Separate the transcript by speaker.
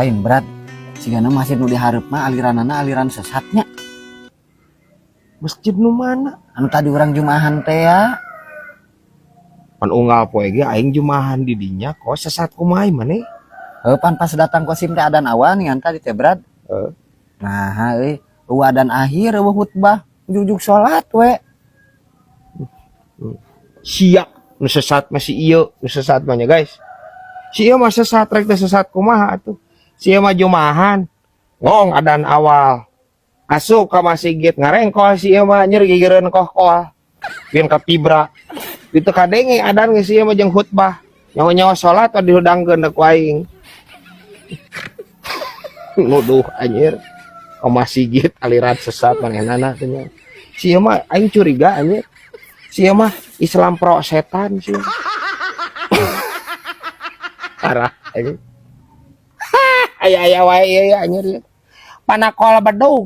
Speaker 1: Lain, Brad. Sigana masjid nu dihareup mah aliranana aliran sesatnya.
Speaker 2: Masjid nu mana?
Speaker 1: Anu tadi urang jumahan teh ya.
Speaker 2: Pan unggal poe ge aing jumahan di dinya kok, sesat kumaha maneh?
Speaker 1: Heuh, pan pas datang kosim teh adan awal nih tadi teh, Brad.
Speaker 2: Heeh.
Speaker 1: Nah, euy, euweuh adan akhir, euweuh khutbah, ujug-ujug salat we.
Speaker 2: Sia nu sesat mah si ieu, nu sesat mah nya, guys. Si ieu mah sesat, rek teh sesat kumaha atuh. Si ieu mah jumahan ngong adan awal. Asup ka masjid ngarengkol si ieu mah, anjir, gigireun kohkol. Bin katibra. Itu kadenge adan geus si ieu mah jeung khutbah. Nyawa-nyawa salat dihudangkeun ku aing. Nuduh, anjir. Ka masjid aliran sesat manehna teh nya. Si ieu mah aing curiga, anjir. Si ieu mah Islam pro setan sih. Parah anjir. Aya aya wae ieu ya, anjir. Panakol bedug.